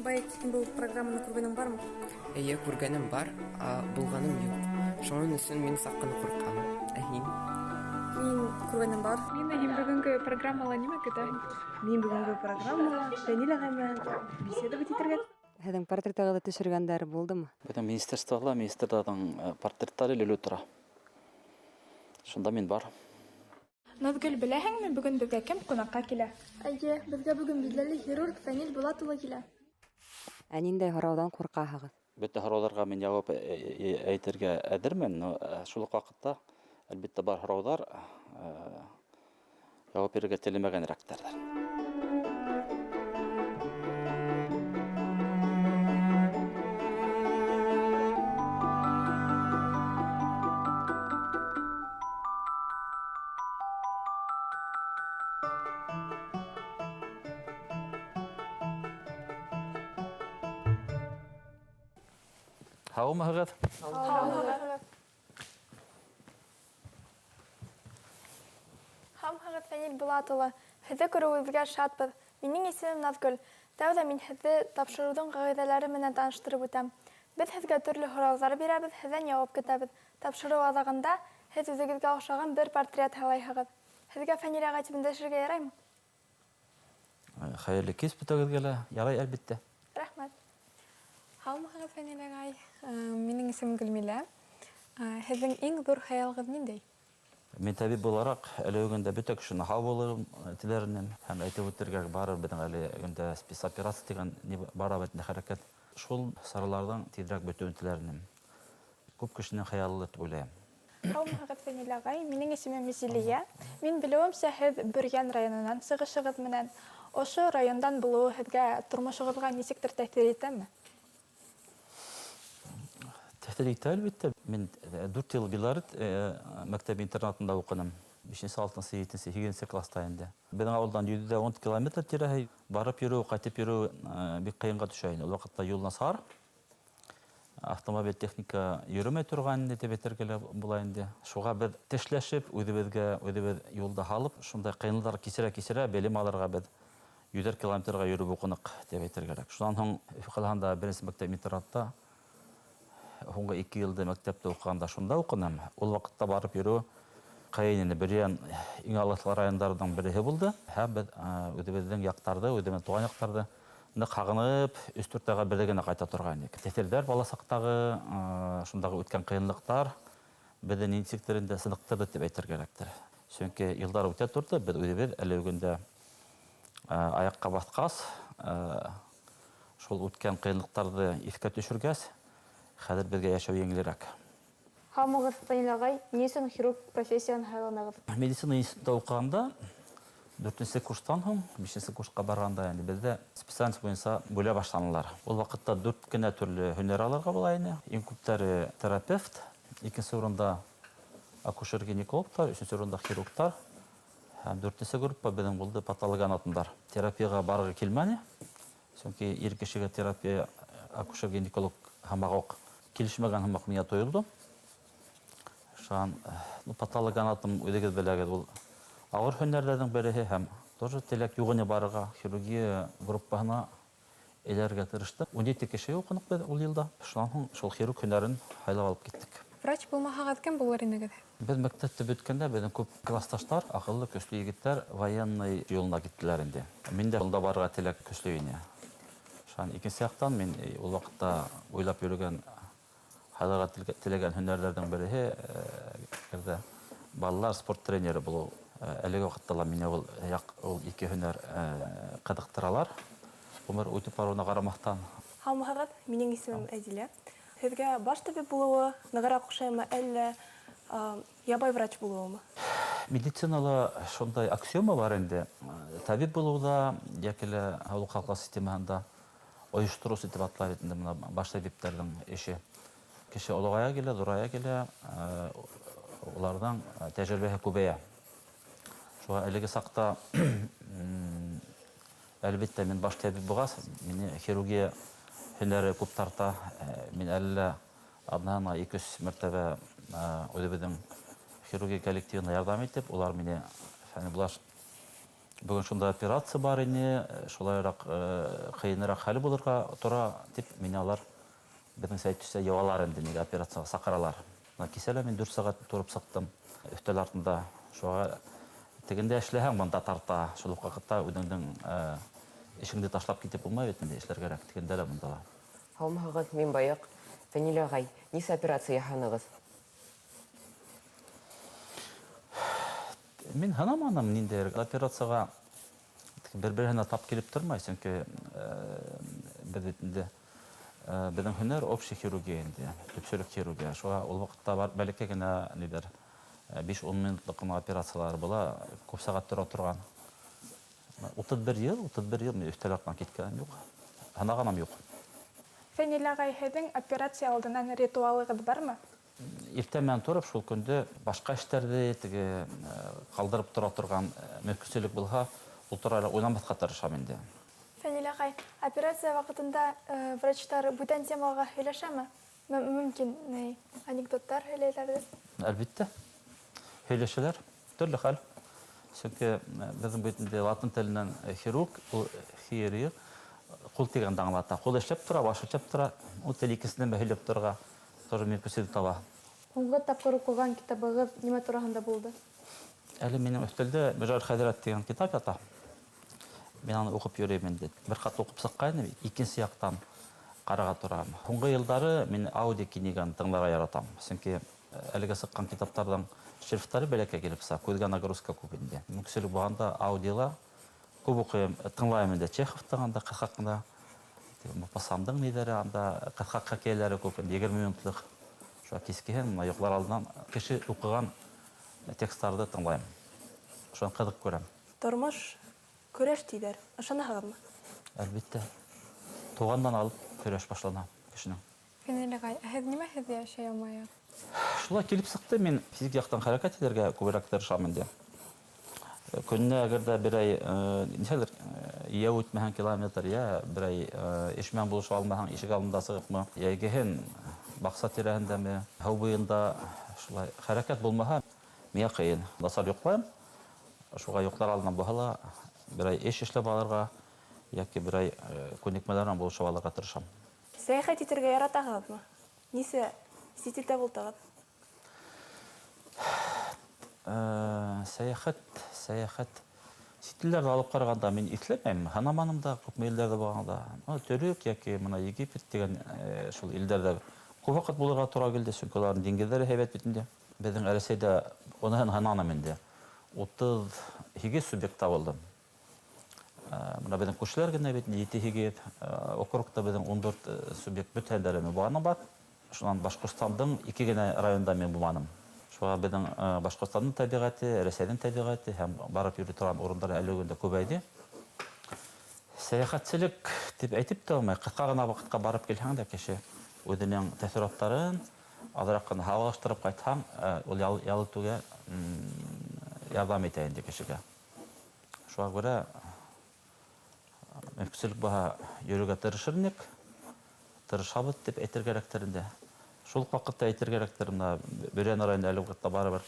Баякин был программаны күргәнең бармы? Эйе, күргәнем бар, ә булғаным юҡ. Шуның өсөн мин саҡ ҡына ҡурҡам. Ә һин? Мин күргәнем бар. Нина, һин бөгөнгө программала нимә көтәһең? Мин бөгөнгө программала Фәнил ағай менән беседовать итергә. Һеҙҙең портретығыҙҙы төшөргәндәр булдымы? Беҙҙең министерствола министрҙарҙың портреттары элеүле тора. Шунда мин бар. Наҙгөл, беләһеңме, бөгөн беҙгә кем ҡунаҡҡа килә? Эйе, беҙгә бөгөн билдәле хирург Фәнил Булат улы килә. Ә ниндәй һорауҙан ҡурҡаһығыҙ? Бөтә һорауҙарға мин яуап әйтергә әҙермен, но шул уҡ ваҡытта, әлбиттә, бар һорауҙар яуап бирергә теләмәгәнерәктәрҙер. Һаумыһығыҙ? Һаумыһығыҙ, Фәнил Булат улы. Һеҙҙе күреүебеҙгә шатбыҙ. Минең исемем Наҙгөл. Тәүҙә мин һеҙҙе тапшырыуҙың ҡағиҙәләре менән таныштырып үтәм. Беҙ һеҙгә төрлө һорауҙар бирәбеҙ, һеҙҙән яуап көтәбеҙ. Тапшырыу аҙағында һеҙ үҙегеҙгә оҡшаған бер портрет һайлайһығыҙ. Һеҙгә Фәнил ағай тип өндәшергә яраймы? Хәйерле кис бөтәгеҙгә лә. Ярай, әлбиттә. Рәхмәт. Һаумыһығыҙ, Фәнил ағай. Минең исемем Гөлмилә. Һеҙҙең иң ҙур хыялығыҙ ниндәй? Мин табип булараҡ әле өгөндә бөтә кешене һау булырым теләр инем. Һәм әйтеп үтергә барыр беҙҙең әле өгөндә спецоперация тигән ни бара бит инде хәрәкәт. Шул сараларҙың тиҙерәк бөтөүен теләр инем. Күп кешенең хыялы тип уйлайым. Һаумыһығыҙ, Фәнил ағай. Минең исемем Зилиә. Мин белеүемсә, һеҙ Бөрйән районынан сығышығыҙ менән. Ошо райондан булыуы һеҙгә тормошоғоҙға нисектер тәьҫир итәме? Тәьҫир итә, әлбиттә. Мин 4 йыл Белорет мәктәп интернатында уҡыным. 5-нсе, 6-нсы, 7-нсе, 8-нсе класста инде. Беҙҙең ауылдан 110 километр тирәһе барып йөрөү, ҡайтып йөрөү бик ҡыйынға төшә ине. Ул ваҡытта юл насар. Автомобиль техника йөрөмәй торған инде тип әйтергә лә була инде. Шуға беҙ тешләшеп, үҙебеҙгә, үҙебеҙ юлда һалып, шундай ҡыйынлыҡтар кисерә-кисерә белем алырға беҙ йөҙәр километрға йөрөп уҡыныҡ тип әйтергә кәрәк. Шунан һуң Өфө ҡалаһында беренсе мәктәп интернатта һуңғы 2 йылды мәктәптә уҡығанда шунда уҡыным. Ул ваҡытта барып йөрөү ҡыйын ине. Бөрйән иң алыҫ райондарҙың береһе булды. Һәм беҙ үҙебеҙҙең яҡтарҙы, үҙебеҙҙең тыуған яҡтарҙы ныҡ һағынып, өс-дүрт айға бергә генә ҡайта торған инек. Тәьҫирҙәр бала саҡтағы, шундағы үткән ҡыйынлыҡтар беҙҙе нисектер инде сыныҡтырҙы тип әйтергә кәрәктер. Сөнки йылдар үтә торҙо, беҙ үҙебеҙ әле өгөндә аяҡҡа баҫҡас, шул үткән ҡыйынлыҡтарҙы иҫкә төшөргәс, хәҙер беҙгә йәшәү еңелерәк. Һаумыһығыҙ, Фәнил ағай. Ни өсөн хирург профессияһын һайланығыҙ? Медицина институтында уҡығанда, 4-нсе курстан һуң, 5-нсе курсҡа барғанда инде беҙҙә специальность буйынса бүлә башланылар. Ул ваҡытта 4 кенә төрлө һөнәр алырға була ине. Иң күптәре терапевт, икенсе урында акушер-гинекологтар, өсөнсө урында хирургтар. Һәм 4-нсе группа беҙҙең булды патологоанатомдар. Терапияға барғы килмәне. Сөнки ир кешегә терапия акушер-гинеколог һымаҡ уҡ килешмәгән һымаҡ миңә тойолдо. Шунан, патологоанатом үҙегеҙ беләгеҙ, ул ауыр һөнәрҙәрҙең береһе һәм тоже теләк юҡ ине барырға. Хирургия группаһына эләргә тырыштыҡ. 17 кеше уҡыныҡ беҙ ул йылда. Шунан һуң шул хирург һөнәрен һайлап алып киттек. Врач булмаһағыҙ, кем булыр инегеҙ? Беҙ мәктәпте бөткәндә беҙҙең күп классташтар, аҡыллы, көслө егеттәр военный юлына киттеләр инде. Мин дә унда барырға теләк көслө ине. Шунан икенсе яҡтан мин ул ваҡытта уйлап йөрөгән, һайларға теләгән һөнәрҙәрҙең береһе әгәр балалар спорт тренеры булыу. Әлеге ваҡытта ла мине ул яҡ, ул ике һөнәр ҡыҙыҡтыралар. Ғүмер үтеп барыуына ҡарамаҫтан. Һаумыһығыҙ, минең исемем Әдилә. Һеҙгә баш табип булыуы нығыраҡ оҡшаймы, әллә ябай врач булыуымы? Медицинала шундай аксиома бар инде. Табип булыуҙа йәки лә һаулыҡ һаҡлау системаһында ойоштороусы тип атала бит инде бына баш табиптәрҙең эше. Кеше олоғая килә, ҙурая килә, уларҙың тәжрибәһе күбәйә. Шуға әлеге саҡта, әлбиттә, мин баш табип булғас, мине хирургия һөнәре күп тарта. Мин әле лә аҙнаһына ике-өс мәртәбә үҙебеҙҙең хирургия коллективына ярҙам итеп, улар мине, фәне, булар Бөгөн шунда операция бар ине, шулайыраҡ ҡыйыныраҡ хәл булырға тора, тип мине алар беҙҙеңсә әйтеүсә йыуалар инде, миңә операцияға саҡыралар. Бына кисә лә мин 4 сәғәт тороп сыҡтым өҫтәл артында. Шуға тегендә эшләһәң, бында тарта. Шул уҡ ваҡытта үҙеңдең эшеңде ташлап китеп булмай бит инде, эшләр кәрәк тегендә лә, бында ла. Һаумыһығыҙ, мин Байыҡ. Фәнил ағай, нисә операция яһанығыҙ? Мин һанаманым ниндәйер операцияға бер-береһенә тап килеп тормай, сөнки беҙ бит инде беҙҙең һөнәр общий хирургия инде, төпсөлөк хирургия. Шуға ул ваҡытта бар бәләкәй генә ниҙәр, биш-ун минутлыҡ ҡына операциялар була, күп сәғәт тора торған. 31 йыл мин өҫтәл артынан киткәнем юҡ, һанағаным юҡ. Фәнил ағай, һеҙҙең операция алдынан ритуалығыҙ бармы? Иртә менән тороп, шул көндө башҡа эштәрҙе теге ҡалдырып тора торған мөмкинселек булһа, ул турала уйламаҫҡа тырышам инде. Фәнил ағай, операция ваҡытында врачтар бүтән темаға һөйләшәме? Мөмкин, ни, анекдоттар һөйләйҙәрҙер? Әлбиттә, һөйләшәләр. Төрлө хәл. Сөнки беҙҙең бит инде латын теленән хирург, ул хирург, ҡул тигәнде аңлата. Ҡул эшләп тора, баш эшләп тора, ул тел икесенән дә һөйләп торорға тоже мөмкинселек таба. Һуңғы тапҡыр уҡыған китабығыҙ нимә тураһында булды? Әле минең өҫтәлдә Мөжәр хәҙрәт тигән китап ята. Мин аны уҡып йөрөйөм инде. Бер ҡат уҡып сыҡҡайным, икенсе яҡтан ҡараға торам. Һуңғы йылдары мин аудио книганы тыңларға яратам. Сөнки әлегә сыҡҡан китаптарҙың шрифттары бәләкәй килеп сыға, күҙгә нагрузка күп инде. Мөмкинселек булғанда аудиола күп уҡыйым, тыңлайым инде. Чеховтың анда ҡыҫҡа ҡына, Мопассандың ниҙәре анда ҡыҫҡа хикәйәләре күп инде, 20 минутлыҡ. Шуға кискеһен бына йоҡлар алдынан кеше уҡыған тексттарҙы тыңлайым. Шуны ҡыҙыҡ күрәм. Тормош көрәш тиҙәр. Ышанаһығыҙмы? Әлбиттә. Туғандан алып көрәш башлана кешенең. Фәнил ағай, ә һеҙ нимә һеҙ йәшәй алмайһығыҙ? Шулай килеп сыҡты, мин физик яҡтан хәрәкәт итергә күберәк тырышам инде. Көнөнә әгәр ҙә берәй нисәлер йә үтмәһәң километр, йә берәй эш менән булыша алмаһаң, ишек алдында сығыпмы, йәйгеһен баҡса тирәһендәме, һыу буйында шулай хәрәкәт булмаһа, миңә ҡыйын. Насар йоҡлайым. Шуға йоҡлар алдынан булһа ла берәй эш эшләп алырға йәки берәй күнекмәләр менән булышып алырға тырышам. Сәйәхәт итергә яратаһығыҙмы? Нисә сит илдә булдығыҙ? Сәйәхәт. Сит илдәрҙе алып ҡарағанда мин иҫләмәйем, һанаманым да, күпме илдәрҙә булғанда. Төрөк йәки бына Египет тигән шул илдәрҙә күп ваҡыт булырға тура килде, сөнки уларҙың диңгеҙҙәре һәйбәт бит инде. Беҙҙең Рәсәйҙә уныһын һананым инде. 38 субъект табылды. Бына беҙҙең күршеләр генә бит инде 7-8, округта беҙҙең 14 субъект бөтәһендә лә мин булғаным бар. Шунан Башҡортостандың 2 генә районында мин булманым. Шуға беҙҙең Башҡортостандың тәбиғәте, Рәсәйҙең тәбиғәте һәм барып йөрөй торған урындар әле бөгөн дә күбәйҙе. Сәйәхәтселек тип әйтеп тә алмай, ҡыҫҡа ғына ваҡытҡа барып килһәң дә кеше үҙенең тәьҫораттарын аҙыраҡ ҡына һауалаштырып ҡайтһаң, ул ял итеүгә ярҙам итә инде кешегә. Шуға күрә мөмкинселек булһа йөрөргә тырышыр инек, тырышабыҙ тип әйтергә кәрәктер инде. Шул уҡ ваҡытта әйтергә кәрәктер, бына Бөрйән районында әле ваҡытта барыбер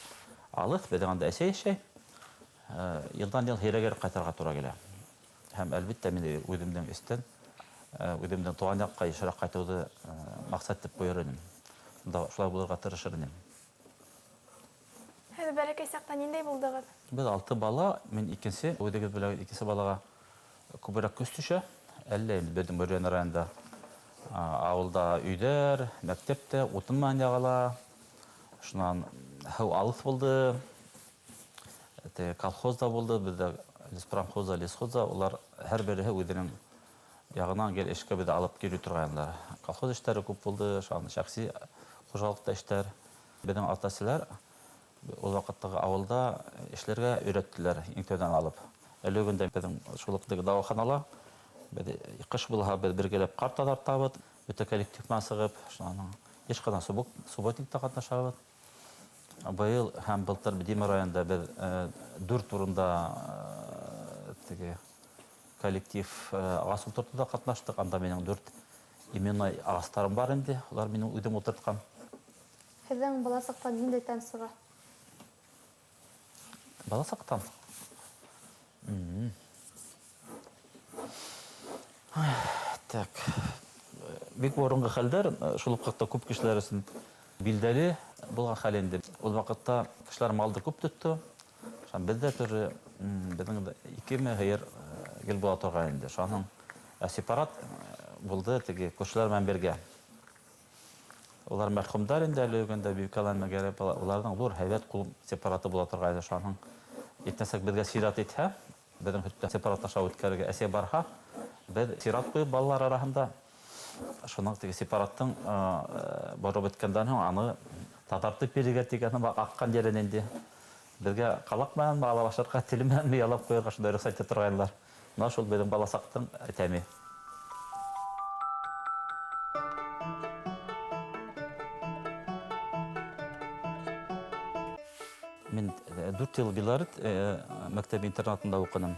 алыҫ, беҙҙең анда әсәй йәшәй. Йылдан йыл һирәгерәк ҡайтырға тура килә. Һәм әлбиттә мин үҙемдең өҫтән, үҙемдең тыуған яҡҡа йышыраҡ ҡайтыуҙы маҡсат итеп ҡуйыр инем. Шунда шулай булырға тырышыр инем. Һеҙ бәләкәй саҡта ниндәй булдығыҙ? Беҙ 6 бала, мин икенсе, үҙегеҙ беләгеҙ, икенсе балаға күберәк көс төшә. Әллә инде беҙҙең Бөрйән районында, ауылда өйҙәр, мәктәптә утын менән яғала. Шунан һыу алыҫ булды. Теге колхоз да булды, беҙҙә леспромхоз да, лесхоз да, улар һәр береһе үҙенең яғынан гел эшкә беҙҙе алып килеп торғайнылар. Колхоз эштәре күп булды, шунан шәхси хужалыҡта эштәр. Беҙҙең ата-әсәләр ул ваҡыттағы ауылда эшләргә өйрәттеләр, иң тәүҙән алып. Әле бөгөн дә беҙҙең шул уҡ теге дауаханала беҙ ҡыш булһа беҙ бергәләп ҡар таҙартабыҙ, бөтә коллектив менән сығып, шунан йыш ҡына субботникта ҡатнашабыҙ. Быйыл һәм былтыр Дим районында беҙ 4 урында теге коллектив ағас ултыртыуҙа ҡатнаштыҡ. Анда минең 4 именной ағастарым бар инде, улар минең үҙем ултыртҡан. Һеҙҙең бала саҡтан ниндәй тәм сыға? Бала саҡтан? Так, бик борынғы хәлдәр, шул ук ваҡытта күп кешеләр өсөн билдәле булған хәл инде. Ул ваҡытта кешеләр малды күп тотто. Шунан беҙҙә тоже, беҙҙең дә икеме һыйыр гел була торған инде. Шуның сепарат булды теге күршеләр менән бергә. Улар мәрхүмдәр инде әле үгәндә Бибикалан менән Гәрәй, уларҙың ҙур һәйбәт ҡул сепараты була торған ине. Шуның етмәсәк беҙгә сират итһә, беҙҙең һөттә сепарат аша үткәрергә әсәй барһа, беҙ сират ҡуйып балалар араһында шуның теге сепараттың барып бөткәндән һуң аны таҙартып бирергә тигән аҡҡан ерен инде. Беҙгә ҡалаҡ менән ала башларға, тел менән ялап ҡуйырға шундай рөхсәт итә торғайнылар. Мына шул беҙҙең бала саҡтың тәме. Мин 4 йыл Белорет мәктәп интернатында уҡыным.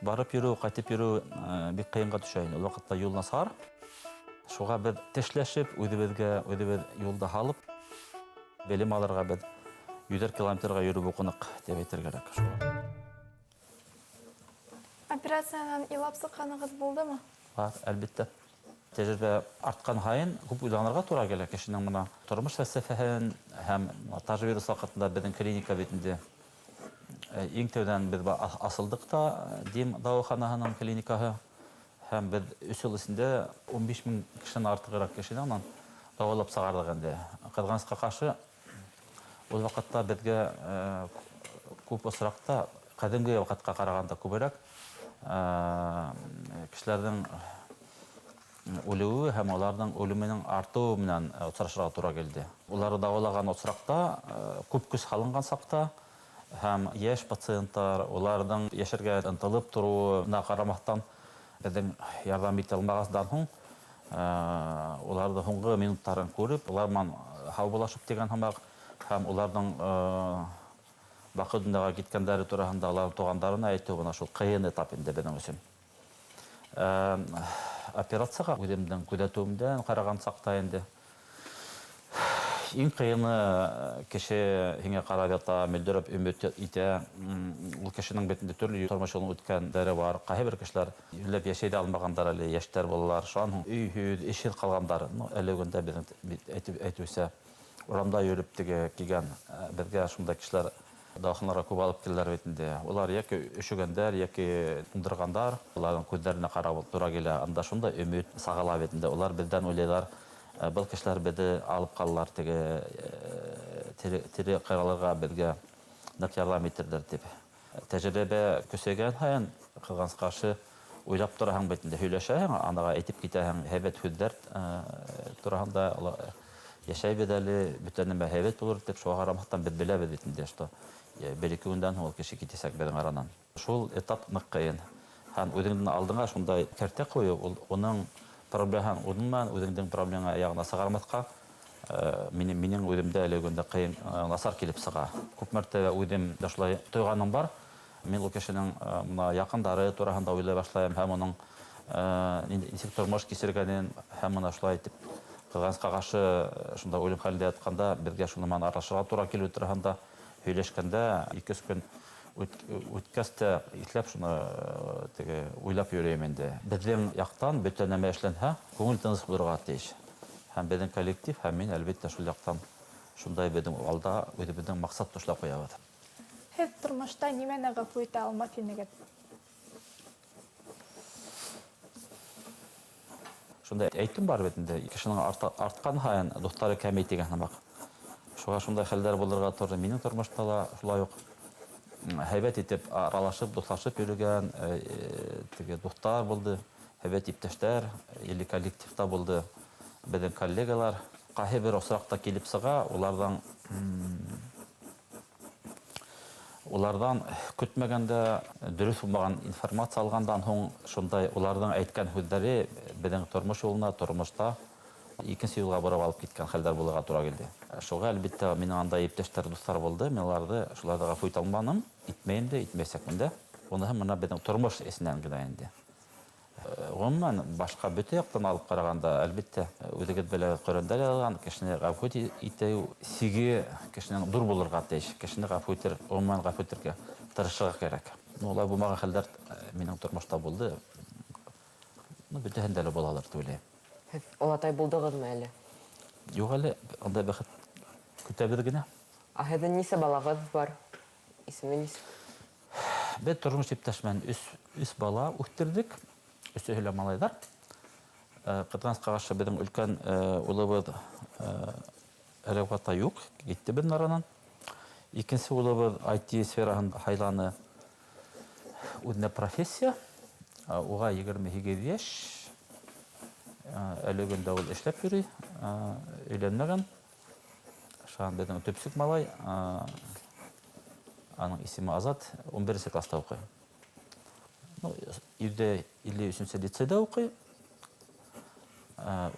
Барып йөрөү, ҡайтып йөрөү бик ҡыйынға төшә ине. Ул ваҡытта юл насар. Шуға беҙ тешләшеп, үҙебеҙгә, үҙебеҙ юлда һалып, белем алырға беҙ йөҙәр километрға йөрөп уҡыныҡ, тип әйтергә кәрәк шуға. Операциянан илап сыҡҡанығыҙ булдымы? Бар, әлбиттә. Тәжрибә артҡан һайын күп уйланырға тура килә кешенең мына тормош фәлсәфәһен һәм таж вирус ваҡытында беҙҙең клиника бит инде иң тәүҙән беҙ асылдыҡ та Дим дауаханаһының клиникаһы һәм беҙ өс йыл эсендә ун биш мең кешенән артығыраҡ кешене унан дауалап сығарҙыҡ инде. Ҡыҙғанысҡа ҡаршы, ул ваҡытта беҙгә күп осраҡта ҡәҙимге ваҡытҡа ҡарағанда күберәк кешеләрҙең үлеүе һәм уларҙың үлеменең артыуы менән осрашырға тура килде. Уларҙы дауалаған осраҡта күп көс һалынған саҡта һәм йәш пациенттар, уларҙың йәшәргә ынтылып тороуына ҡарамаҫтан беҙҙең ярҙам итә алмағасдан һуң уларҙы һуңғы минуттарын күреп, улар менән һаубуллашып тигән һымаҡ һәм уларҙың баҡы донъяға киткәндәре тураһында уларҙың туғандарына әйтеү бына шул ҡыйын этап инде беҙҙең өсөн. Операцияға үҙемдең күҙәтеүемдән ҡараған саҡта инде иң ҡыйыны кеше һиңә ҡарап ята, мөлдөрәп өмөт итә. Ул кешенең бит инде төрлө тормош юлын үткәндәре бар. Ҡайһы бер кешеләр йүнләп йәшәй ҙә алмағандар әле, йәштәр булалар. Шунан һуң өйһөҙ, эшһеҙ ҡалғандар. Әле үгәндә беҙҙең бит әйтеүсә, урамда йөрөп теге килгән беҙгә шундай кешеләр дауаханаларға күп алып киләләр бит инде. Улар йәки өшөгәндәр, йәки туңдырғандар. Уларҙың күҙҙәренә ҡарап тура килә. Анда шундай өмөт сағыла бит инде. Улар беҙҙән уйлайҙар, был кешеләр беҙҙе алып ҡалалар, теге тере ҡайғыларға беҙгә ныҡ ярҙам итерҙәр тип. Тәжрибә көсәйгән һайын, ҡыҙғанысҡа ҡаршы, уйлап тораһың бит инде, һөйләшәһең, анаға әйтеп китәһең, һәйбәт һүҙҙәр тураһында йәшәйбеҙ әле, бөтә нәмә һәйбәт булыр тип, шуға ҡарамаҫтан беҙ беләбеҙ бит инде, что бер-ике көндән һуң ул кеше китәсәк беҙҙең аранан. Шул этап ныҡ ҡыйын. Һәм үҙеңдең алдыңа шундай кәртә ҡуйыу, ул уның проблемаһын уның менән үҙеңдең проблемаңа яғына сығармаҫҡа, минең үҙемдә әле үгәндә ҡыйын насар килеп сыға. Күп мәртәбә үҙем дә шулай тойғаным бар. Мин ул кешенең мына яҡындары тураһында уйлай башлайым һәм уның нисек тормош кисергәнен һәм мына шулай итеп ҡыҙғанысҡа ҡаршы шунда үлем хәлендә ятҡанда беҙгә шуны менән аралашырға тура килеү тураһында һөйләшкәндә ике-өс көн үткәс тә иҫләп шуны теге уйлап йөрөйөм инде. Беҙҙең яҡтан бөтә нәмә эшләнһә, күңел тыныс булырға тейеш. Һәм беҙҙең коллектив, һәм мин, әлбиттә, шул яҡтан шундай беҙҙең алда үҙебеҙҙең маҡсат ташлап ҡуябыҙ. Һеҙ тормошта нимәне ғәфү итә алмаҫ инегеҙ? Шундай әйтем бар бит инде, кешенең артҡан һайын дуҫтары кәмей тигән һымаҡ. Шуға шундай хәлдәр булырға торҙо. Минең тормошта ла шулай уҡ һәйбәт итеп аралашып, дуҫлашып йөрөгән теге дуҫтар булды, һәйбәт иптәштәр, или коллективта булды беҙҙең коллегалар. Ҡайһы бер осраҡта килеп сыға, уларҙан көтмәгәндә дөрөҫ булмаған информация алғандан һуң шундай уларҙың әйткән һүҙҙәре беҙҙең тормош юлына, тормошта икенсе юлға бороп алып киткән хәлдәр булырға тура килде. Шуға, әлбиттә, минең андай иптәштәр, дуҫтар булды. Мин шуларҙы ғәфү итә алманым, итмәйем дә, итмәйәсәкмен дә. Уныһы мына беҙҙең тормош эсенән генә инде. Ғөмүмән, башҡа бөтә яҡтан алып ҡарағанда, әлбиттә, үҙегеҙ белә, Ҡөрьәндә лә яҙылған, кешене ғәфү итеү сиге кешенең ҙур булырға тейеш. Кешене ғәфү итер, ғөмүмән ғәфү итергә тырышырға кәрәк. Улай булмаған хәлдәр минең тормошта булды. Ну, бөтәһендә лә булалыр дип уйлайым. Һеҙ олатай булдығыҙмы әле? Юҡ әле, ундай бәхет көтәбеҙ генә. Ә һеҙҙең нисә балағыҙ бар? Исеме нисек? Беҙ тормош иптәш менән өс бала үҫтерҙек. Өсөһө лә малайҙар. Ҡыҙғанысҡа ҡаршы беҙҙең өлкән улыбыҙ әле ваҡытта юҡ, китте беҙҙең аранан. Икенсе улыбыҙ ай ти сфераһын һайланы, үҙенә профессия. Уға 28 йәш. Әле көндә ул эшләп йөрөй, өйләнмәгән. Шунан беҙҙең төпсөк малай, аның исеме Азат, ун беренсе класста уҡый. Ну, йөҙҙә илле өсөнсө лицейҙа уҡый.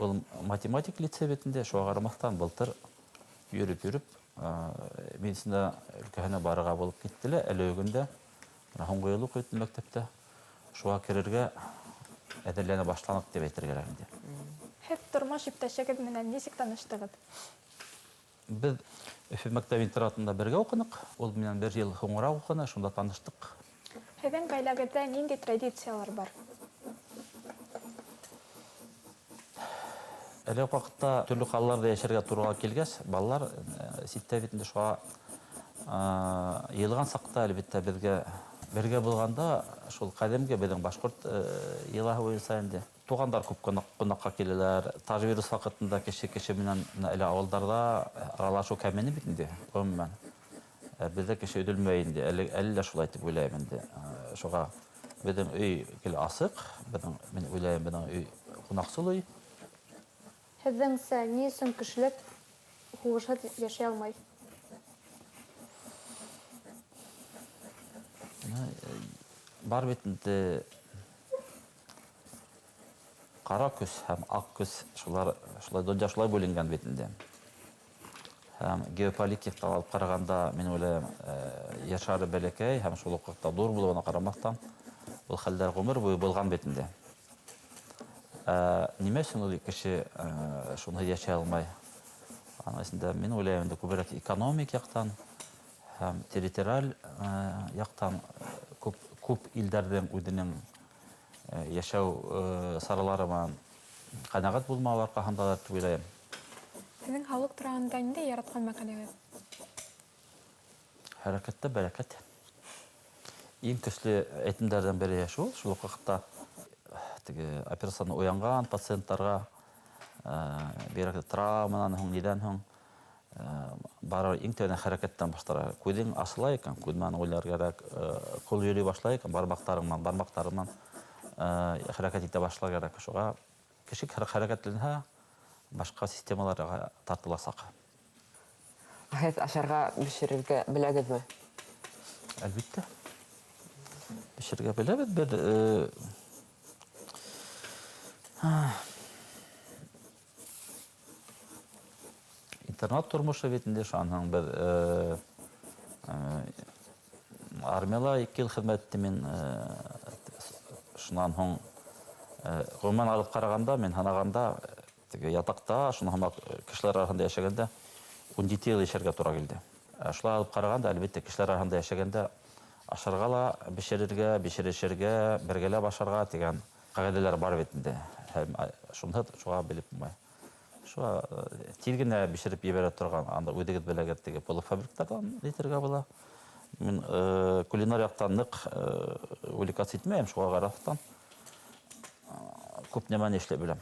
Ул математик лицей битендә, шуға ҡарамаҫтан былтыр йөрөп-йөрөп, медицина өлкәһенә барырға булып китте лә, әле көндә бына һуңғы йыл уҡый мәктәптә. Шуға керергә әҙерләнә башланыҡ тип әйтергә кәрәк инде. Һеҙ тормош иптәшегеҙ менән нисек таныштығыҙ? Беҙ Өфө мәктәп интернатында бергә уҡыныҡ. Ул менән бер йыл һуңыраҡ уҡыны, шунда таныштыҡ. Һеҙҙең ғаиләгеҙҙә ниндәй традициялар бар? Әле ваҡытта төрлө ҡалаларҙа йәшәргә тура килгәс, балалар ситтә бит инде шуға йыйылған саҡта, әлбиттә, беҙгә бергә булғанда шул ҡәҙимге беҙҙең башҡорт йолаһы буйынса инде туғандар күп ҡунаҡҡа киләләр. Таж вирус ваҡытында кеше кеше менән әле ауылдарҙа аралашыу кәмене бит инде, ғөмүмән. Беҙҙә кеше өҙөлмәй инде, әле лә шулай тип уйлайым инде. Шуға беҙҙең өй гел асыҡ, мин уйлайым, беҙҙең өй ҡунаҡсыл өй. Һеҙҙеңсә, ни өсөн кешелек һуғышһыҙ йәшәй алмай? Бар бит инде ҡара көс һәм аҡ көс, шулай донъя шулай бүленгән бит инде. Һәм геополитикта алып ҡарағанда, мин уйлайым, ер шары бәләкәй һәм шул уҡ ваҡытта ҙур булыуына ҡарамаҫтан, ул хәлдәр ғүмер буйы булған бит инде. Нимә өсөн ул кеше шуны йәшәй алмай? Аның эсендә мин уйлайым инде күберәк экономик яҡтан һәм территориаль яҡтан күп илдәрҙең үҙенең йәшәү саралары менән ҡәнәғәт булмауы арҡаһындалыр тип уйлайым. Һеҙҙең һаулыҡ тураһында ниндәй яратҡан мәҡәләгеҙ? Хәрәкәттә бәрәкәт. Иң көслө әйтемдәрҙән береһе шул, шул уҡ ваҡытта теге операцияны уянған пациенттарға, бигерәк тә травманан һуң, нидән һуң, барыбер иң тәүҙә хәрәкәттән баштара. Күҙең асыла икән, күҙ менән уйлар кәрәк, ҡул йөрөй башлай икән, бармаҡтарың менән хәрәкәт итә башлар кәрәк. Шуға кеше хәрәкәтләнһә, башҡа системаларға тартыласаҡ. Һеҙ ашарға бешерергә беләгеҙме? Әлбиттә. Бешерергә беләбеҙ. Беҙ интернат тормошо бит инде, шунан беҙ армияла ике йыл хеҙмәт иттем мин, шунан һуң ғөмүмән алып ҡарағанда, мин һанағанда, теге ятаҡта, шунан һуң кешеләр араһында йәшәгәндә ун ете йыл йәшәргә тура килде. Шулай алып ҡарағанда, әлбиттә, кешеләр араһында йәшәгәндә ашарға ла бешерергә, бешерешергә, бергәләп ашарға тигән ҡағиҙәләр бар бит инде. Һәм шуны шуға белеп булмай. Шуға тиҙ генә бешереп ебәрә торған, анда үҙегеҙ беләгеҙ теге полуфабрикаттарҙан әйтергә була. Мин кулинар яҡтан ныҡ увлекаться итмәйем, шуға ҡарамаҫтан күп нәмәне эшләп беләм.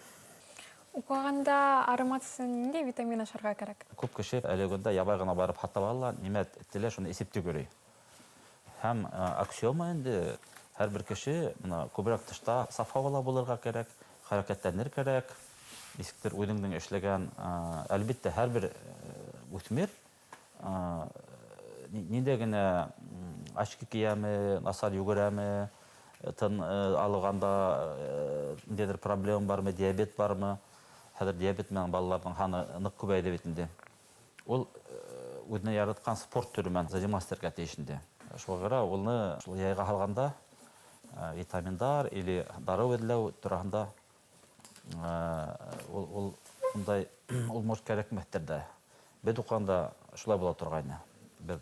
Уҡығанда арымаҫ өсөн ниндәй витамин ашарға кәрәк? Күп кеше әле көндә ябай ғына барып һатып ала ла, нимә теләй, шуны эсеп тә йөрөй. Һәм аксиома инде һәр бер кеше бына күберәк тышта саф һауала булырға кәрәк, хәрәкәтләнер кәрәк. Нисектер үҙеңдең эшләгән, әлбиттә, һәр бер үҫмер ниндәй генә очки кейәме, насар йүгерәме, тын алғанда ниндәйҙер проблема бармы, диабет бармы? Хәҙер диабет менән балаларҙың һаны ныҡ күбәйҙе бит инде. Ул үҙенә яратҡан спорт төрө менән заниматься итергә тейеш инде. Шуға күрә уны шул яйға һалғанда витаминдар или дарыу эҙләү тураһында ул ундай, ул может кәрәкмәҫтер ҙә. Беҙ уҡығанда шулай була торғайны. Беҙ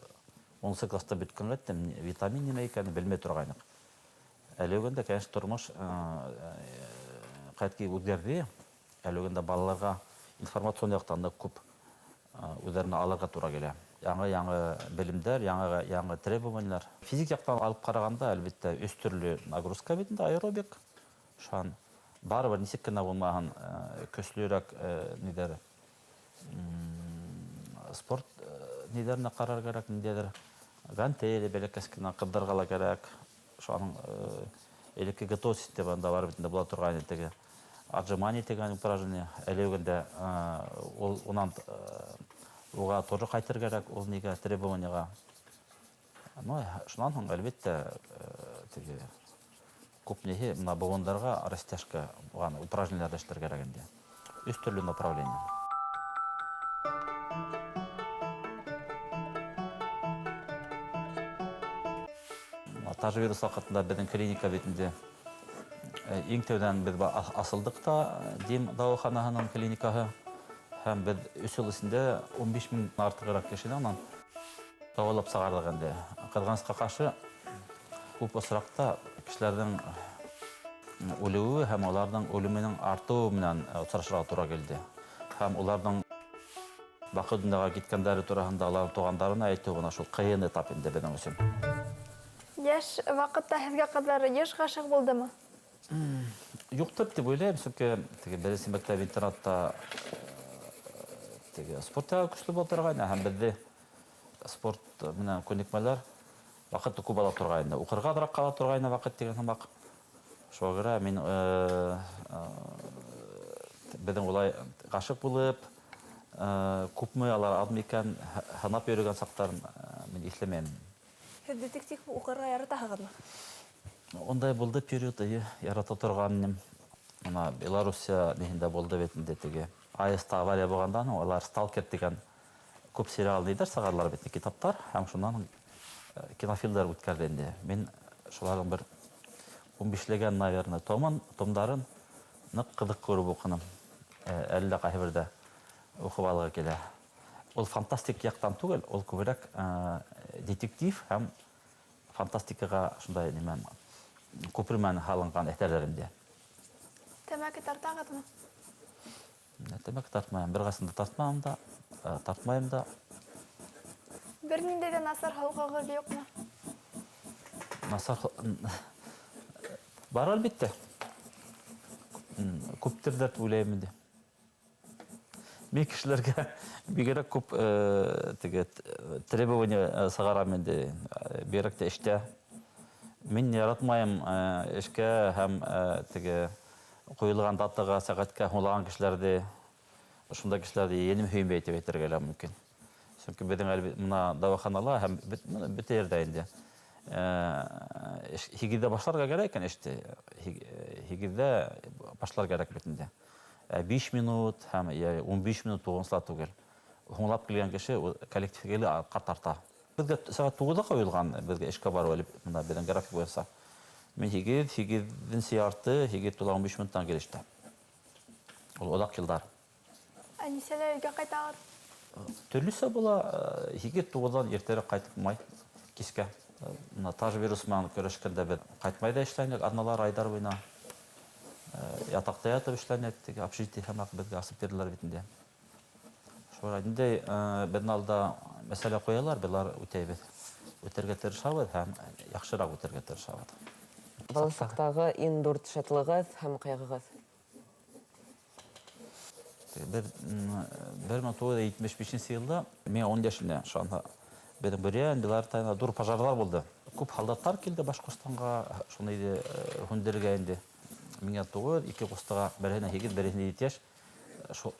унынсы класста бөткәнгә тиклем витамин нимә икәнен белмәй торғайныҡ. Әле көндә, конечно, тормош ҡәтғи үҙгәрҙе. Әле инде балаларға информацион яҡтан да күп үҙҙәренә алырға тура килә. Яңы-яңы белемдәр, яңы-яңы требованиялар. Физик яҡтан алып ҡарағанда, әлбиттә, өс төрлө нагрузка бит инде аэробик. Шуған барыбер нисек кенә булмаһын, көслөрәк ниҙәр, спорт ниҙәренә ҡарар кәрәк, ниндәйҙер гантели бәләкәс кенә ҡыҙҙарға ла кәрәк. Шуның элекке ГТО системында бар бит инде була торған теге отжимание тигән упражнение. Әле инде ул унан уға тоже ҡайтыр кәрәк, ул нигә требованияға. Ну, шунан һуң, әлбиттә, теге күп ниһе мына быуындарға растяжка булған упражнениеләр эшләр кәрәк инде. Өс төрлө направление. Таж вирус ваҡытында беҙҙең клиника бит инде иң тәүҙән беҙ асылдыҡ та Дим дауаханаһының клиникаһы. Һәм беҙ өс йыл эсендә 15 мең артығыраҡ кешене унан дауалап сығарҙыҡ инде. Ҡыҙғанысҡа ҡаршы, күп осраҡта кешеләрҙең үлеүе һәм уларҙың үлеменең артыуы менән осрашырға тура килде. Һәм уларҙың баҡы донъяға киткәндәре тураһында уларҙың туғандарына әйтеү бына шул ҡыйын этап инде беҙҙең өсөн. Йәш ваҡытта һеҙгә ҡыҙҙар йыш ғашиҡ булдымы? Юҡтыр тип уйлайым, сөнки теге беренсе мәктәп интернатта теге спорт яғы көслө була торғайны, һәм беҙҙе спорт менән күнекмәләр ваҡытты күп ала торғайны. Уҡырға аҙыраҡ ҡала торғайны ваҡыт тигән һымаҡ. Шуға күрә мин беҙҙең улай ғашиҡ булып, күпме алар аҙмы икән, һанап йөрөгән саҡтарын мин иҫләмәйем. Һеҙ детектив уҡырға яратаһығыҙмы? Ундай булды период, эйе, ярата торған инем. Мына Белоруссия ниһендә булды бит инде теге. АЭС-та авария булғандан һуң улар Сталкер тигән күп сериал ниҙәр сығарҙылар бит, китаптар, һәм шунан кинофильмдар үткәрҙе инде. Мин шуларҙың бер ун бишләгән, наверное, томдарын ныҡ ҡыҙыҡ күреп уҡыным. Әллә ҡайһы берҙә уҡып алғы килә. Ул фантастик яҡтан түгел, ул күберәк детектив һәм фантастикаға шундай нимә күпер менән һалынған әҫәрҙәр инде. Тәмәке тартағыҙмы? Тәмәке тартмайым, бер ҡасан да тартмайым да, тартмайым да. Бер ниндәй ҙә насар холҡоғоҙ юҡмы? Насар бар әлбиттә. Күптер ҙә уйлайым инде. Мин кешеләргә бигерәк күп теге требование сығарам инде, бигерәк тә эштә. Мин яратмайым эшкә һәм теге ҡуйылған датаға, сәғәткә һуңлаған кешеләрҙе, шундай кешеләрҙе енем һөймәй тип әйтергә лә мөмкин. Сөнки беҙҙең әле бына дауаханала һәм бына бөтә ерҙә инде. Һигеҙҙә башларға кәрәк икән эште, һигеҙҙә башлар кәрәк бит инде. 5 минут һәм я 15 минут туғынсыла түгел. Һуңлап килгән кеше ул коллективҡа әле артҡа тарта. Беҙгә сәғәт туғыҙҙа ҡуйылған, беҙгә эшкә барыу әле бына беҙҙең график буйынса. Мин һигеҙ, һигеҙенсе ярты, һигеҙ тула ун биш минуттан килештем. Ул оҙаҡ йылдар. Ә нисәлә өйгә ҡайтағыҙ? Төрлөсә була, һигеҙ туғыҙҙан иртәрәк ҡайтып булмай, кискә. Бына таж вирус менән көрәшкәндә беҙ ҡайтмай ҙа эшләнек, аҙналар, айҙар буйына. Ятаҡта ятып эшләнек, теге общежитие һымаҡ беҙгә асып бирҙеләр бит инде. Шулай инде беҙҙең алда мәсьәлә ҡуялар, былар үтәйбеҙ. Үтергә тырышабыҙ һәм яҡшыраҡ үтергә тырышабыҙ. Бала саҡтағы иң ҙур шатлығығыҙ һәм ҡайғығыҙ? Бер мең туғыҙ йөҙ етмеш бишенсе йылда миңә ун йәшендә шунда беҙҙең Бөрйән, Белореттайна ҙур пожарлар булды. Күп һалдаттар килде Башҡортостанға, шуны ине һүндерергә инде. Миңә туғыҙ, ике ҡустыға, береһенә һигеҙ, береһенә ете йәш.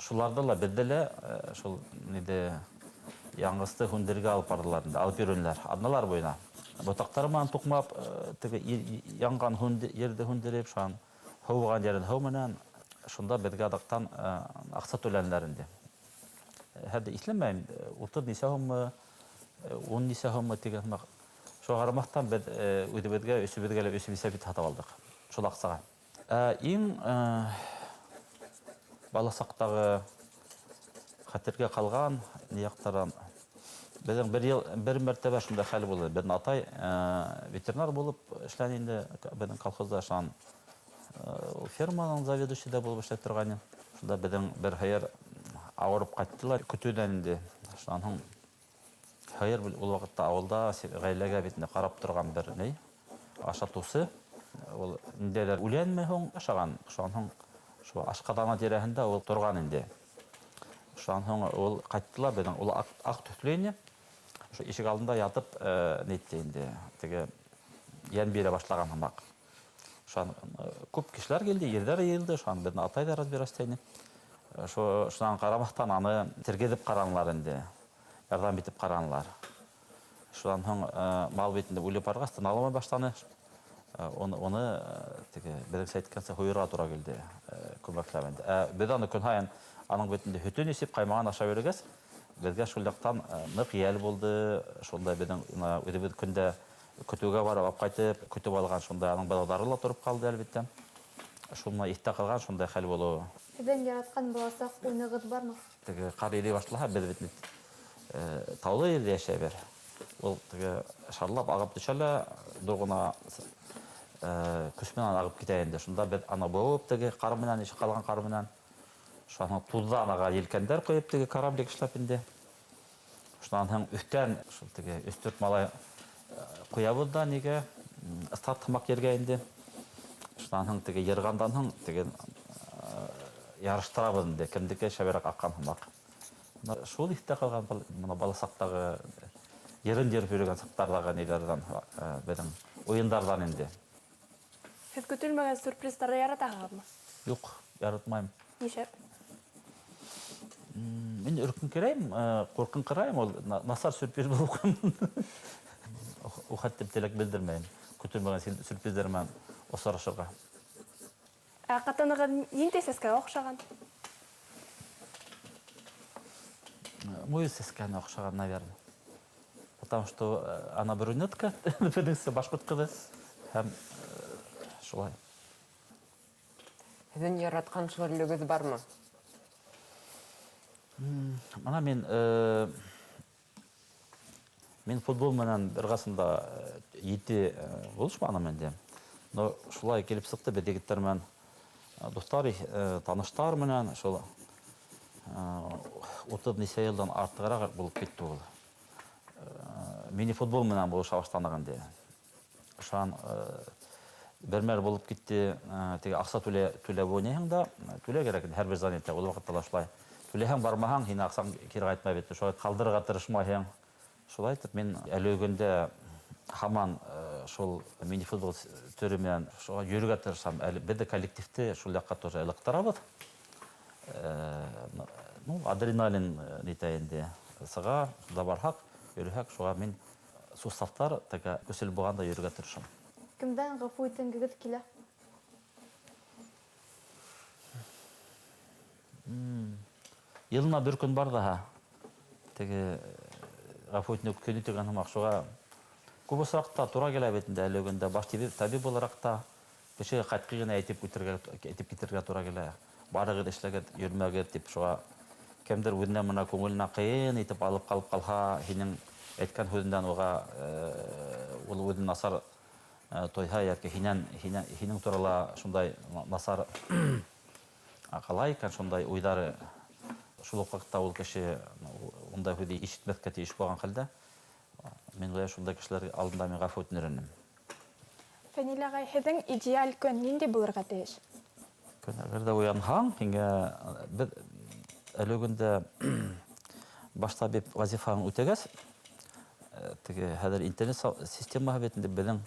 Шуларҙы ла, беҙҙе лә шул ниҙе яңғысты һүндерергә алып барҙылар инде, алып йөрөнөләр аҙналар буйына. Ботаҡтар менән туҡмап, теге янған ерҙе һүндереп, шунан һыуған ерен һыу менән, шунда беҙгә аҙаҡтан аҡса түләнеләр инде. Хәҙер иҫләмәйем, утыҙ нисә һуммы, ун нисә һуммы тигән һымаҡ. Шуға ҡарамаҫтан беҙ үҙебеҙгә, өсөбөҙгә лә өс велосипед һатып алдыҡ шул аҡсаға. Иң бала саҡтағы хәтергә ҡалған яҡтарҙан беҙҙең бер йыл, бер мәртәбә шундай хәл булды. Беҙҙең атай ветеринар булып эшләне инде беҙҙең колхозда, шунан Ферманың заведующий да булып эшләп торғайны. Шунда беҙҙең бер һыйыр ауырып ҡайттылар көтөүҙән инде. Шунан һуң һыйыр ул ваҡытта ауылда ғаиләгә бит инде ҡарап торған бер ни, ашатыусы. Ул ниндәйҙер үләнме һуң ашаған. Шунан һуң шул ашҡаҙаны тирәһендә ул торған инде. Шунан һуң ул ҡайттылар беҙҙең, ул аҡ төҫлө ине. Ошо ишек алдында ятып, нитте инде, теге йән бирә башлаған һымаҡ. Шунан күп кешеләр килде, ирҙәр йыйылды, шунан беҙҙең атай ҙа разбираться ине. Шунан ҡарамаҫтан аны тергеҙеп ҡаранылар инде, ярҙам итеп ҡаранылар. Шунан һуң мал бит инде үлеп барғас, тын ала алмай башланы. Уны теге беҙҙеңсә әйткәнсә һуйырға тура килде, күмәкләп инде. Беҙ аны көн һайын аның бит инде һөтөн эсеп, ҡаймағын ашап йөрөгәс, беҙгә шул яҡтан ныҡ йәл булды. Шундай беҙҙең үҙебеҙ көндә көтөүгә барып алып ҡайтып, көтөп алған шундай аның балалары ла тороп ҡалды әлбиттә. Шуны иҫтә ҡалған шундай хәл булыуы. Һеҙҙең яратҡан баласаҡ уйынығыҙ бармы? Теге ҡар илей башлаһа, беҙ бит таулы ерҙә йәшәйбеҙ. Ул теге шарлап ағып төшә лә, ҙур ғына көс менән ағып китә инде. Шунда беҙ аны быуып, теге ҡар менән, ишек ҡалған ҡар менән, шунан туҙҙа анаға елкәндәр ҡуйып, теге кораблик эшләп инде. Шунан һуң өҫтән, шул теге өс-дүрт малай ҡуябыҙ ҙа нигә, старт һымаҡ ергә инде. Шунан һуң теге йырғандан һуң теге ярыштырабыҙ инде, кемдеке шәберәк аҡҡан һымаҡ. Бына шул иҫтә ҡалған бына бала саҡтағы ерен йөрөп йөрөгән саҡтарҙағы ниҙәрҙән, беҙҙең уйындарҙан инде. Һеҙ көтөлмәгән сюрприздарҙы яратаһығыҙмы? Юҡ, яратмайым. Нишләп? Мин өркөңкөрәйем, ҡурҡынҡырайым, ул насар сюрприз булып ҡуймын. Ул хәтта теләк белдермәйем, көтөлмәгән сюрприздар менән осрашырға. Ә ҡатынығыҙ ниндәй сәскәгә оҡшаған? Муйыл сәскәһенә оҡшаған, наверное. Потому что она брюнетка, беҙҙеңсә башҡорт ҡыҙы. Һәм шулай. Һеҙҙең яратҡан шөғөлөгөҙ бармы? Мына мин футбол менән бер ҡасанда ете булышманым инде. Но шулай килеп сыҡты, беҙ егеттәр менән дуҫтар, таныштар менән шул утыҙ нисә йылдан артығыраҡ булып китте ул. Мини-футбол менән булыша башланыҡ инде. Шунан бер мәл булып китте, теге аҡса түләп уйнайһың да, түләй кәрәк инде һәр бер занятие, ул ваҡытта ла шулай. Түләһәң бармаһаң, һин аҡсаң кире ҡайтмай бит. Шулай ҡалдырырға тырышмайһың. Шулай итеп мин әле көндә һаман шул мини-футбол төрө менән шуға йөрөргә тырышам. Әле беҙ ҙә коллективты шул яҡҡа тоже ылыҡтырабыҙ. Адреналин нитә инде сыға, шунда барһаҡ, йөрөһәк, шуға мин суставтар теге көсөл булғанда йөрөргә тырышам. Кемдән ғәфү иткегеҙ килә? Йылына бер көн бар ҙаһа. Теге ғәфү итеү көнө тигән һымаҡ, шуға күп осраҡта тура килә бит инде әле көндә баш табип булараҡ та кешегә ҡәтғи генә әйтеп үтергә, әйтеп китергә тура килә. Барығыҙ, эшләгеҙ, йөрөмәгеҙ тип, шуға кемдер үҙенә мына күңеленә ҡыйын итеп алып ҡалып ҡалһа, һинең әйткән һүҙеңдән уға ул үҙен насар тойһа, йәки һинең турала шундай насар ҡалай икән, шундай уйҙары, шул уҡ ваҡытта ул кеше ундай һүҙҙе ишетмәҫкә тейеш булған хәлдә, мин уйлайым, шундай кешеләр алдында мин ғәфү үтенер инем. Фәнил ағай, һеҙҙең идеаль көн ниндәй булырға тейеш? Көн, әгәр ҙә уянһаң, һиңә беҙ әле көндә баш табип вазифаһын үтәгәс, теге хәҙер интернет системаһы бит инде беҙҙең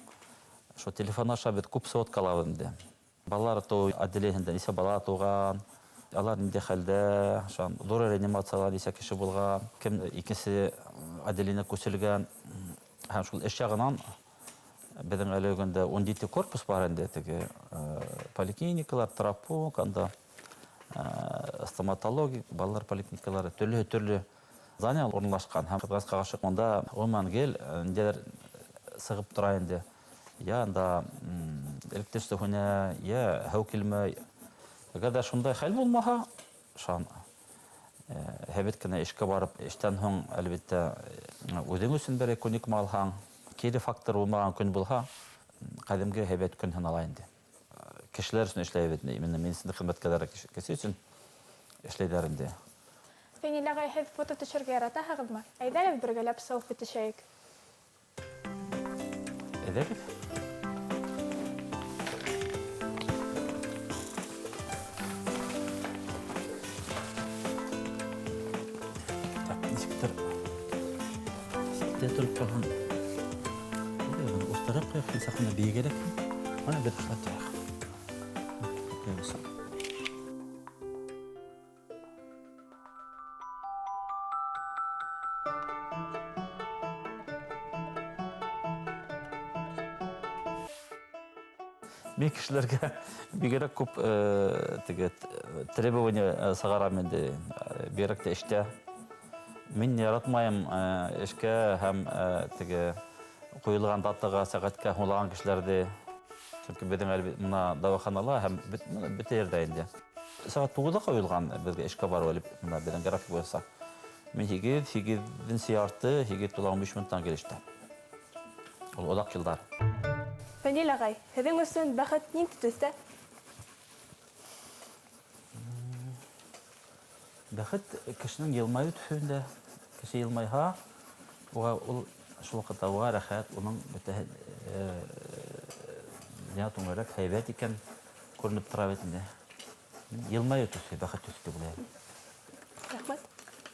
шул телефон аша беҙ күп сводка алабыҙ инде. Балалар тыуыу отделениеһында нисә бала тыуған, алар ниндәй хәлдә, шунан ҙур реанимацияла нисә кеше булған, кем икенсе отделениегә күсерелгән. Һәм шул эш яғынан беҙҙең әле көндә ун ете корпус бар инде, теге поликлиникалар, травмпункт, анда стоматология, балалар поликлиникалары, төрлө-төрлө здание урынлашҡан. Һәм ҡыҙғанысҡа ҡаршы унда ғөмүмән гел ниндәйҙер сығып тора инде. Я анда электричество һүнә, я һыу килмәй. Әгәр ҙә шундай хәл булмаһа, шунан һәйбәт кенә эшкә барып, эштән һуң, әлбиттә, үҙең өсөн бер күнекмә алһаң, кире фактор булмаған көн булһа, ҡәҙимге һәйбәт көн һанала инде. Кешеләр өсөн эшләйбеҙ инде, именно медицина хеҙмәткәрҙәре кеше өсөн эшләйҙәр инде. Фәнил ағай, һеҙ фото төшөргә яратаһығыҙмы? Әйҙәгеҙ бергәләп селфи төшәйек. Әйҙәгеҙ. Так, нисектер ситтә тороп ҡалған. Уртараҡ ҡуйыҡ, саҡ ҡына бейегерәк. Ана бер шулай торайыҡ. Мин кешеләргә бигерәк күп теге требование сығарам инде, бигерәк тә эштә. Мин яратмайым эшкә һәм теге ҡуйылған датаға, сәғәткә һуңлаған кешеләрҙе. Сөнки беҙҙең әле бына дауаханала һәм бөтә ерҙә инде. Сәғәт туғыҙҙа ҡуйылған беҙгә эшкә барыу әле бына беҙҙең график буйынса. Мин һигеҙ, һигеҙенсе ярты, һигеҙ тула ун биш минуттан килештем. Ул оҙаҡ йылдар. Фәнил ағай, һеҙҙең өсөн бәхет ниндәй төҫтә? Бәхет кешенең йылмайыу төҫөндә. Кеше йылмайһа, уға ул шул ваҡытта уға рәхәт, уның бөтә донъя түңәрәк һәйбәт икән күренеп тора бит инде. Йылмайыу төҫө, бәхет төҫө тип уйлайым. Рәхмәт.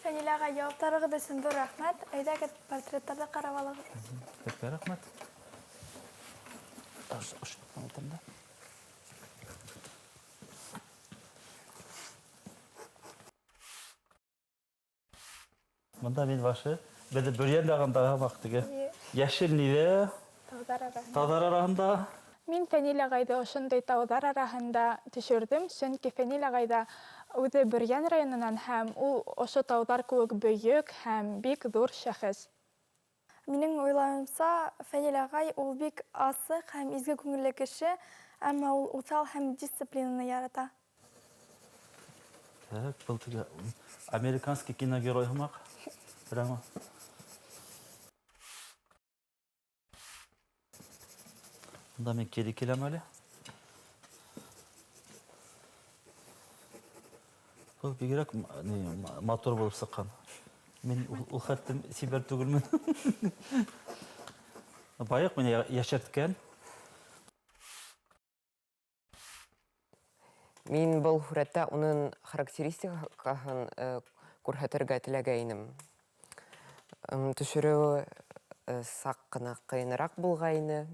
Фәнил ағай, яуаптарығыҙ өсөн ҙур рәхмәт. Әйҙәгеҙ портреттарҙы ҡарап алығыҙ. Һеҙгә рәхмәт. Бында мин башы, беҙҙе Бөрйән яғындағы ваҡыт теге. Йәшел ниҙә? Тауҙар араһында. Тауҙар араһында. Мин Фәнил ағайҙы ошондай тауҙар араһында төшөрҙөм, сөнки Фәнил ағай ҙа үҙе Бөрйән районынан һәм ул ошо тауҙар кеүек бөйөк һәм бик ҙур шәхес. Минең уйлауымса, Фәнил ағай ул бик асыҡ һәм изге күңелле кеше, әммә ул уҫал һәм дисциплинаны ярата. Так, был теге американский киногерой һымаҡ. Прямо. Бында мин кире киләм әле. Был бигерәк матур булып сыҡҡан. Мин ул хәттем сибәр түгелмен. Байыҡ мине йәшәрткән. Мин был һүрәттә уның характеристикаһын күрһәтергә теләгәйнем. Төшөрөүе саҡ ҡына ҡыйыныраҡ булғайны.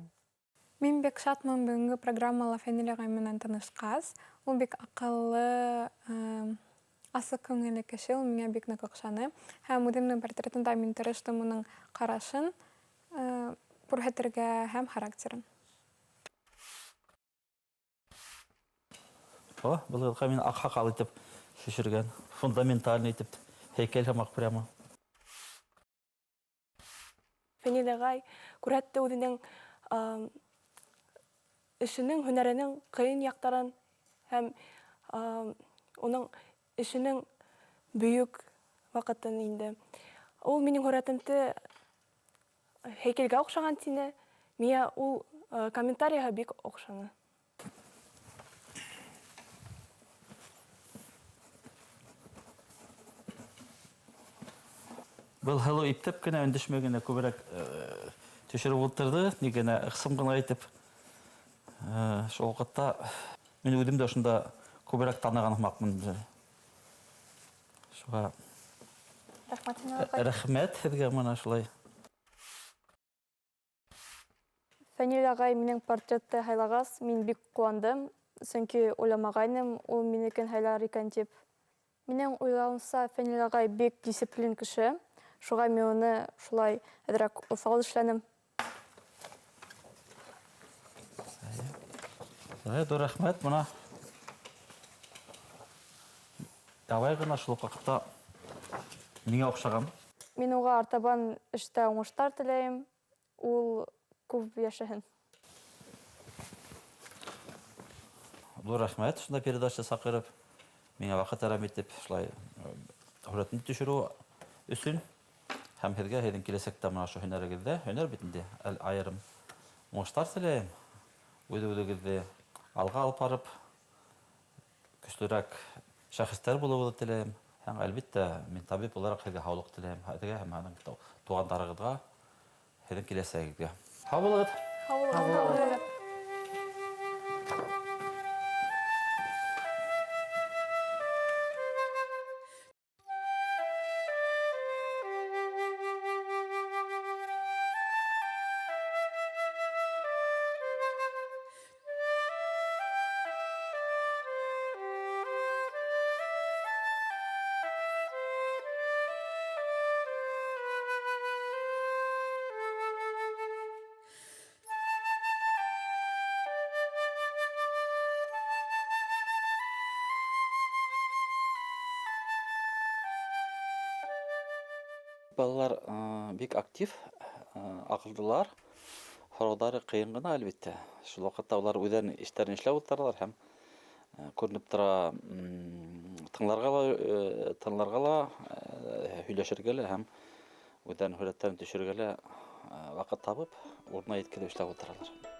Мин бик шатмын бөгөнгө программала Фәнил ағай менән танышҡас. Ул бик аҡыллы, асыҡ күңелле кеше, ул миңә бик ныҡ оҡшаны. Һәм үҙемдең портретында мин тырыштым уның ҡарашын күрһәтергә һәм характерын. О, был йылға мин аҡһаҡал итеп төшөргән, фундаментальный итеп һәйкәл һымаҡ прямо. Фәнил ағай күрһәтте үҙенең эшенең, һөнәренең ҡыйын яҡтарын һәм уның эшенең бөйөк ваҡытын инде. Ул минең һүрәтемде һәйкәлгә оҡшаған тине. Миңә ул комментарийға бик оҡшаны. Был һылыу иптәп кенә, өндәшмәй генә күберәк төшөрөп ултырҙы, ни генә ыҡсым ғына итеп. Шул ваҡытта мин үҙем дә ошонда күберәк таныған һымаҡмын. Шуға Рәхмәт, Фәнил ағай. Рәхмәт һеҙгә мына шулай. Фәнил ағай минең портретты һайлағас, мин бик ҡыуандым, сөнки уйламағайным ул минекен һайлар икән тип. Минең уйлауымса, Фәнил ағай бик дисциплин кеше, шуға мин уны шулай әҙерәк уҫал эшләнем. Әйе, ҙур рәхмәт, бына. Ябай ғына шул ваҡытта миңә оҡшаған. Мин уға артабан эштә уңыштар теләйем, ул күп йәшәһен. Ҙур рәхмәт, шунда передача саҡырып, миңә ваҡыт әрәм итеп, шулай һүрәтен төшөрөү өсөн һәм һеҙгә һеҙҙең киләсәктә мына ошо һөнәрегеҙҙә, һөнәр бит инде, әле айырым уңыштар теләйем. Үҙ-үҙегеҙҙе Алға алып барып, көслөрәк шәхестәр булыуығыҙҙы теләйем. Һәм, әлбиттә, мин табип булараҡ һеҙгә һаулыҡ теләйем. Һеҙгә һәм һеҙҙең туғандарығыҙға, һеҙҙең киләсәгегеҙгә. Һау булығыҙ! Һау булығыҙ! Балалар бик актив, аҡыллылар. Һорауҙары ҡыйын ғына, әлбиттә. Шул ваҡытта улар үҙҙәренең эштәрен эшләп ултыралар һәм күренеп тора, тыңларға ла, һөйләшергә лә һәм үҙҙәренең һүрәттәрен төшөрөргә лә ваҡыт табып, урынына еткереп эшләп ултыралар.